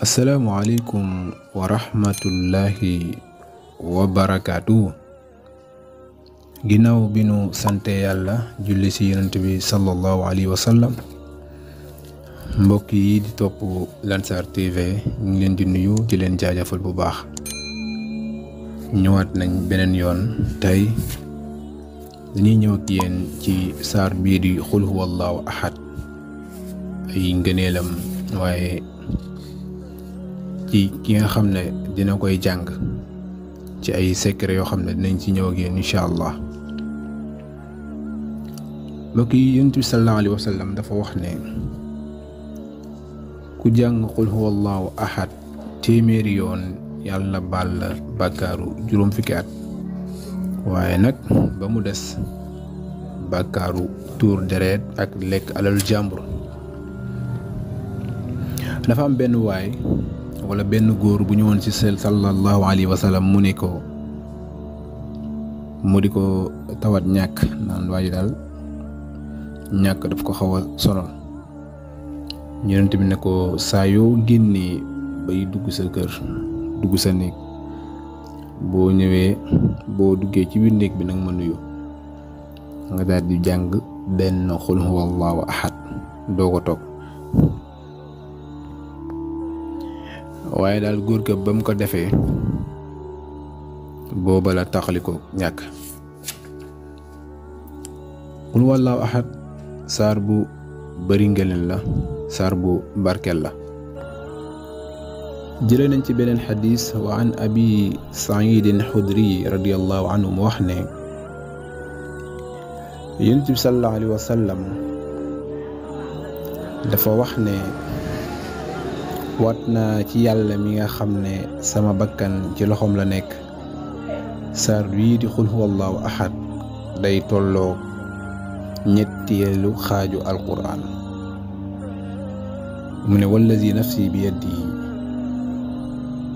asalaamualeykum wa rahmatullahi wa barakaatu. ginnaaw bi nu sante yàlla julli ci yonent bi sallallahu alayhi wa sallam, mbokk yi di topp Lansar TV ñu ngi leen di nuyu di leen jaajëfal bu baax. ñëwaat nañ beneen yoon tey dañuy ñëw ak yéen ci saar bii di xul huwallahu ahad, ay ngëneelam, waaye ci ki nga xam ne dina koy jàng ci ay secret yoo xam ne dinañ ci ñëw ak yéen incha allah. mbokk yi, yonent bi sallallahu alayhi wa sallam dafa wax ne ku jàng xul huwallahu ahad téeméeri yoon yàlla baal la bàkkaaru juróom fukki at, waaye nag ba mu des bàkkaaru tuur deret ak lekk alal jàmbur. dafa am benn waay wala benn góor bu ñëwoon ci sallallahu alayhi wa sallam mu di ko tawat ñàkk, naan waa ji daal ñàkk daf ko xaw a sonal. Yonent bi ne ko saa yoo génnee bay dugg sa kër, dugg sa néeg, boo ñëwee boo duggee ci biir néeg bi nag ma nuyu, nga daal di jàng benn xul huwallahu ahad doo ko toog. waaye daal góor ga ba mu ko defee booba la taxali ko ñàkk. xul huwallahu ahad saar bu bari ngëneel la, saar bu barkel la. jëlee nañ ci beneen xadis wa an abi saidin xudri radiallahu anhu mu wax ne yonent bi sallallahu alayhi wa sallam dafa wax ne waat naa ci yàlla mi nga xam ne sama bakkan ci loxoom la nekk, saar bii di xul huwallahu ahad day tolloo ñetteelu xaaju alquraan. mu ne wallazi nafsi bi yadihi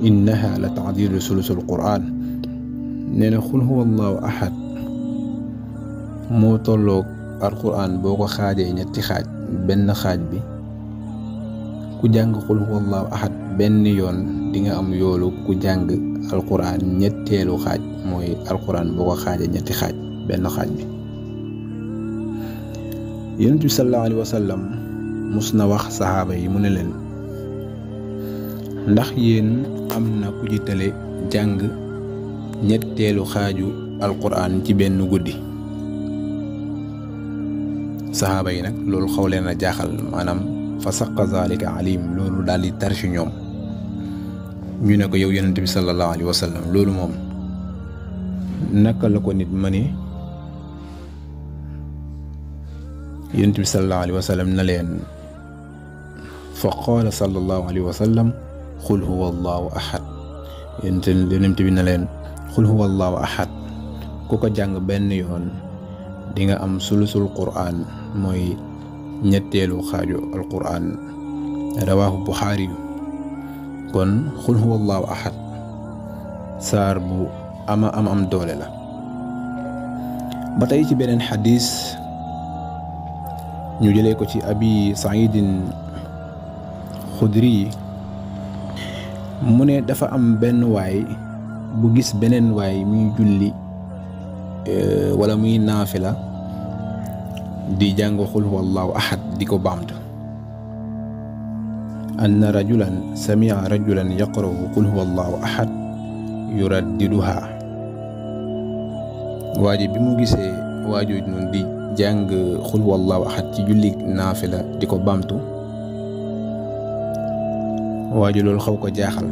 innaha la taadilu sulusul quraan. nee na xul huwallahu ahad moo tolloog alquraan boo ko xaajee ñetti xaaj, benn xaaj bi ku jàng xul huwallahu ahad benn yoon di nga am yoolu ku jàng alquraan ñetteelu xaaj, mooy alquraan boo ko xaajee ñetti xaaj, benn xaaj bi. yonent bi sallallahu alayhi wa sallam mus na wax saxaaba yi mu ne leen, ndax yéen am na ku ci tële jàng ñetteelu xaaju alquraan ci benn guddi. saxaaba yi nag loolu xaw leen a jaaxal, maanaam fa saqa zalika alim, loolu daal di tar ci ñoom. ñu ne ko yow yonent bi sallallahu alayhi wa sallam, loolu moom naka la ko nit ma ne? yonent bi sallallahu alayhi wa sallam na leen, fa qaala sallallahu alayhi wa sallam xul huwallahu ahad. yonent bi na leen xul huwallahu ahad ku ko jàng benn yoon di nga am sulusul quraan, mooy ñetteelu xaaju alquraan. rawaahu buxaari. kon xul huwallahu ahad saar bu am doole la. ba tey ci beneen xadis ñu jëlee ko ci abi saidin xudri mu ne dafa am benn waay bu gis beneen waay muy julli wala muy naafila di jàng xul huwallahu ahad di ko baamtu. anna rajulan samia rajulan yaqra'u xul huwallahu ahad yuraddiduha. waa ji bi mu gisee waajooju noonu di jàng xul huwallahu ahad ci julli naafila di ko baamtu, waajo loolu xaw ko jaaxal.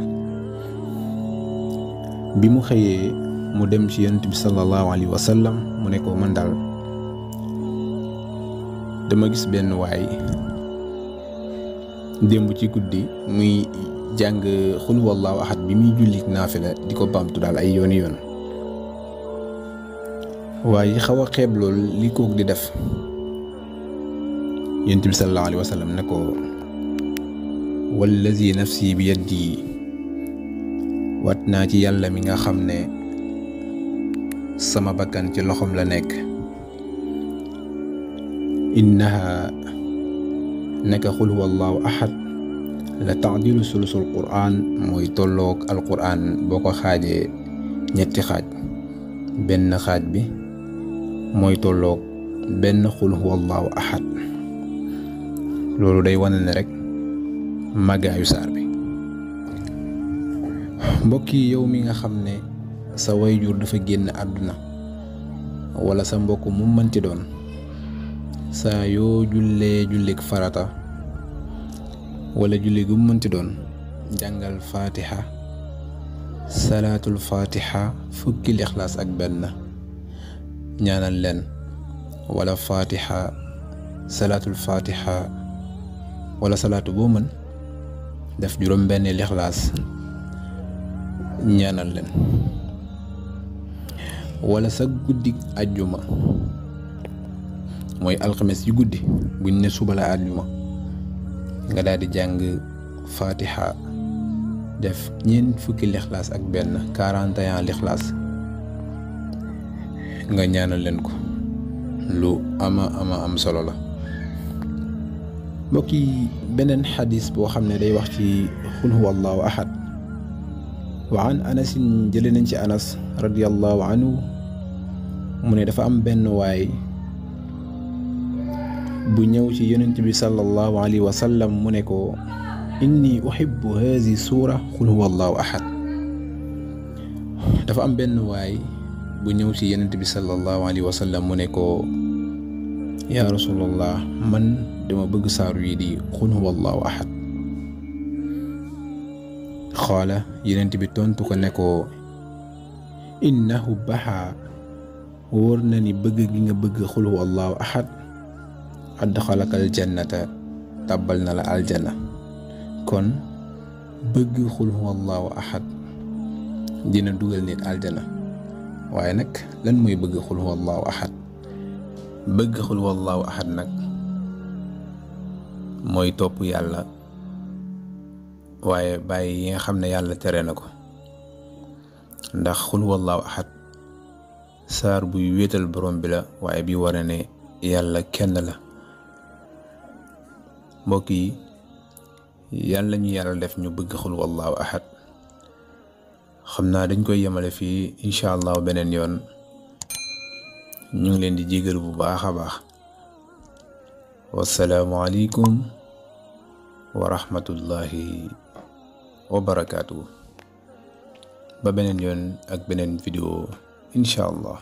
bi mu xëyee mu dem ci yonent bi sallallahu alayhi wa sallam mu ne ko, man daal dama gis benn waay démb ci guddi muy jàng xul huwallahu ahad bi muy julli naafila di ko baamtu daal ay yooni yoon. waaye xaw a xeeb loolu li kook di def. yonent bi sallallahu alayhi wa sallam ne ko, wallazi nafsi bi yadihi, wat naa ci yàlla mi nga xam ne sama bakkan ci loxoom la nekk, innaha naka xul huwallahu ahad la taadilu sulusul qur'an mooy tolloog alqur'an boo ko xaajee ñetti xaaj benn xaaj bi mooy tolloog benn xul huwallahu ahad. loolu day wane ne rek màggaayu saar bi. mbokk yi, yow mi nga xam ne sa wayjur dafa génn àdduna wala sa mbokk mu mënti doon, saa yoo jullik farata wala julli gu mënti doon, jàngal fatiha salaatul fatiha fukki lixlaas ak benn, ñaanal leen, wala fatiha salaatul fatiha wala salaatu boo mën def juróom benn lixlaas, ñaanal leen. wala sa guddi àjjuma mooy alxames yu guddi buñ ne suba la àjjuma nga daal di jàng fatiha def ñeent fukki lixlaas ak benn 41 lixlaas nga ñaanal leen ko. lu ama am solo la. mbokk yi, beneen xadis boo xam ne day wax ci xul huwa allahu ahad. wa an anasin jële nañ ci anas radiyallahu anhu mu ne dafa am benn waay bu ñëw ci yonent bi sallallahu alayhi wa sallam mu ne ko inni uhibbu hazi suura xul huwa allahu ahad. dafa am benn waay bu ñëw ci yonent bi sallallahu alayhi wa sallam mu ne ko yaa rasulallah, man dama bëgg saaru yi di xul huwa allahu ahad. xaala, yonent bi tontu ko ne ko innahu baxa, wóor na ni bëgg gi nga bëgg xul huwa allahu ahad adxalaka aljannata, tàbbal na la aljanna. kon bëgg xul huwa allahu ahad dina dugal nit aljanna. waaye nag lan mooy bëgg xul huwa allahu ahad? bëgg xul huwa allahu ahad nag mooy topp yàlla waaye bàyyi yi nga xam ne yàlla tere na ko. ndax xul huwa allahu ahad saar buy wéetal borom bi la, waaye bi wane ne yàlla kenn la. mbokk yi, yàlla ñu yàlla def ñu bëgg xul huwa allahu ahad. xam naa dañ koy yemale fii incha allah. beneen yoon ñu ngi leen di jégal bu baax a baax. wassalaamu aleykum wa rahmatullahi wa barakaatu. ba beneen yoon ak beneen vidéo incha allah.